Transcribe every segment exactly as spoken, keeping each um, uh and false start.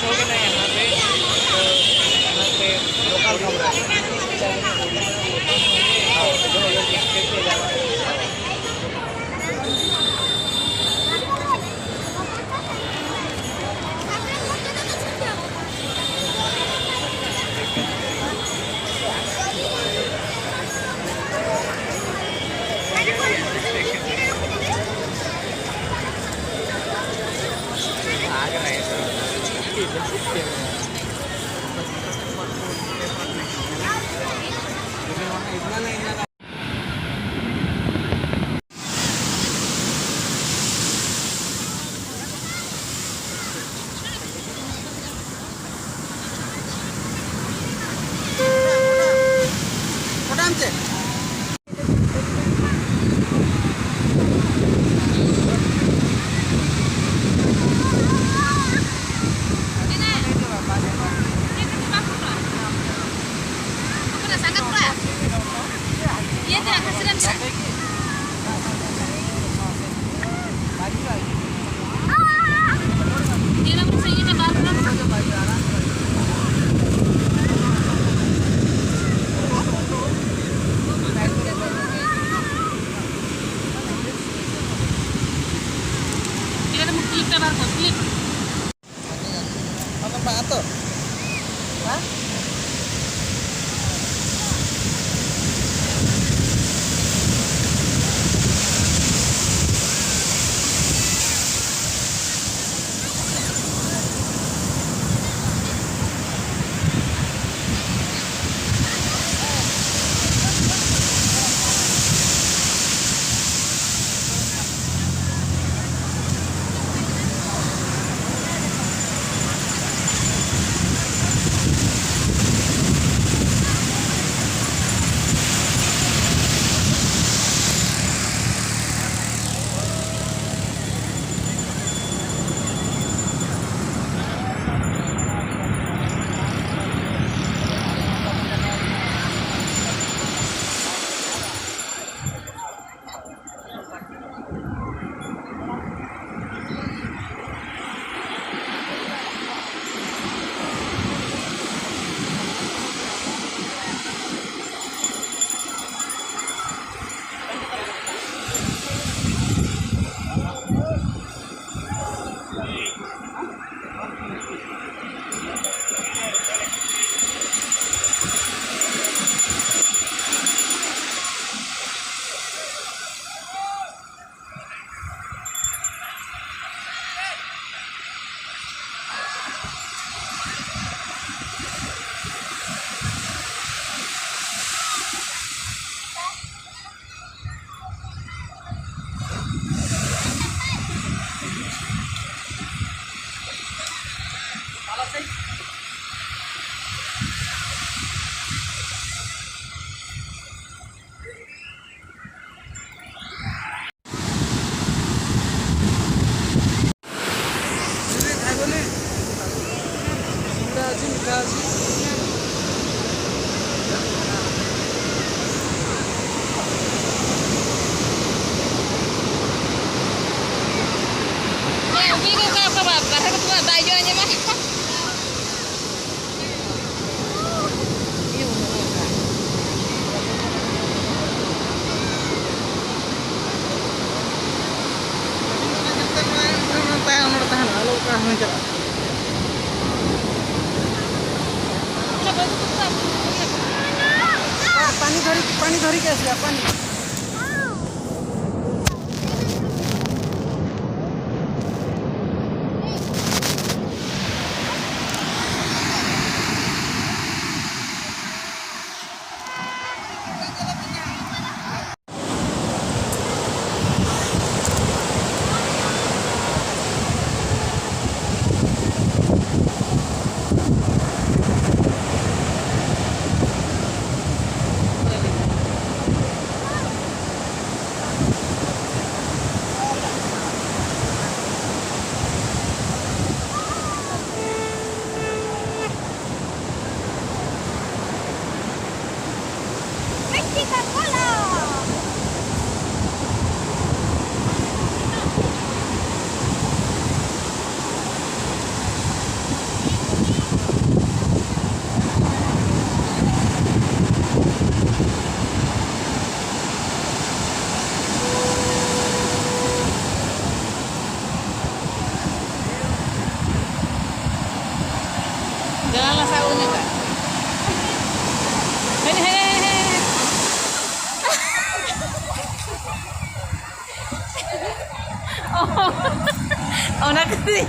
हो गया ना यहाँ पे, तो यहाँ पे लोकल कमरा है। हाँ, जो लोग स्टेट पे जा रहे हैं। ᱯᱷᱳᱴᱳ ᱟᱢ ᱪᱮᱫ? ᱩᱱᱠᱩ ᱫᱚ ᱚᱠᱟ, ᱚᱠᱟ ᱵᱟᱨ ᱫᱷᱟᱨᱮ ᱠᱚ ᱫᱟᱜ ᱡᱚ ᱟᱸᱡᱮᱫᱟ᱾ ᱛᱟᱦᱮᱱ, ᱱᱚᱰᱮ ᱛᱟᱦᱮᱱ, ᱟᱞᱚ ᱚᱠᱟ ᱦᱚᱸ ᱪᱟᱞᱟᱜᱼᱟ᱾ पानी धरी, पानी धरी कैसे पानी? ᱡᱟᱱᱟᱞᱟ ᱥᱟᱵ ᱩᱱᱤ ᱠᱟᱜ᱾ ᱦᱮᱸ, ᱦᱮᱸ, ᱦᱮᱸ, ᱦᱮᱸ᱾ ᱚᱱᱟ ᱠᱷᱟᱹᱛᱤᱨ᱾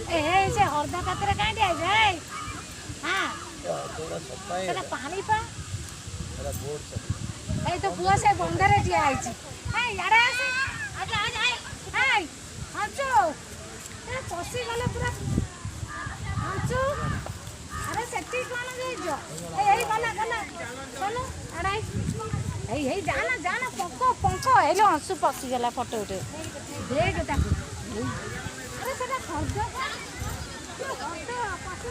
ए, ए, से हर्दा पात्र काहे दिया जाए? हाँ। थोड़ा पानी पा। ए तो बुआ से बंदर दिया है जी। ए, यार ऐसे। आजा, आजा, ए। ए, हंसो। ए, पसी गले पूरा। हंसो। अरे सेठी कौन गई जो? ए, यही गला, गला। चलो, अरे। ए, यही जाना, जाना, पंको, पंको। ए लो, हंसू पसी गला फोटो उठे। देख ता। अरे, सेटा खर्च।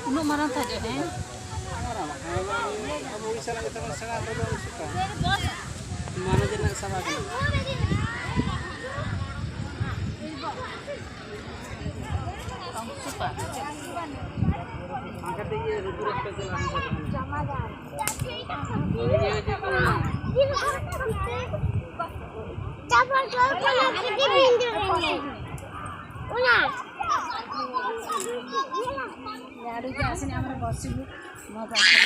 ᱩᱱᱟᱹᱜ ᱢᱟᱨᱟᱝ ᱛᱟᱡᱟ, ᱦᱮᱸ? ᱟᱵᱚ ᱩᱲᱤᱥᱥᱟ ᱨᱮᱱᱟᱜ ᱡᱚᱛᱚ ᱠᱷᱚᱱ ᱥᱮᱬᱟ ᱦᱚᱲ ᱫᱚ ᱩᱱᱤ ᱥᱩᱠᱟ᱾ ᱢᱟᱱᱚᱛ ᱨᱮᱱᱟᱜ ᱥᱟᱵᱟ ᱠᱟᱱᱟ᱾ ᱚᱱᱠᱟᱛᱮ ᱤᱭᱟᱹ ᱨᱩᱯᱩ ᱨᱮ ᱪᱟᱞᱟᱜᱼᱟ᱾ ତାପରେ ତୋର କଣ? ୟାଡୁ କି ଆସିନି ଆମର ବସିବୁ ମୋ ପାଖରେ।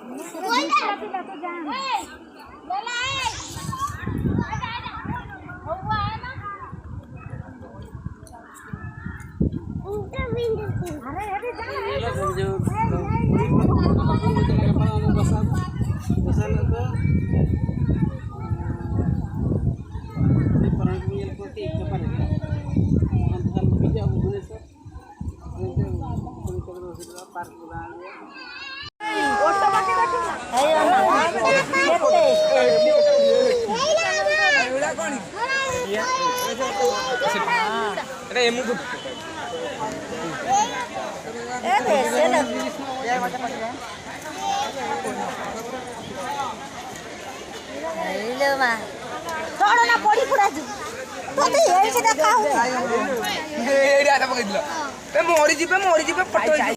ମୁଁ ଛୋଟ ପିଲା, ତୁ ଯାଆନା। ଏଟା ଏମୁକୁ ହେଇଲୋ ମା। ତୋର ନା ପଡ଼ି ପୁରା ଯିବୁ। ତୋତେ ଏଇଠି ଦେଖା ହଉନି। ଏଇଠି ଆଟା ପକେଇଥିଲ। ଏ ମରିଯିବେ, ମରିଯିବେ, ଫଟୋ ହେଇଯିବ।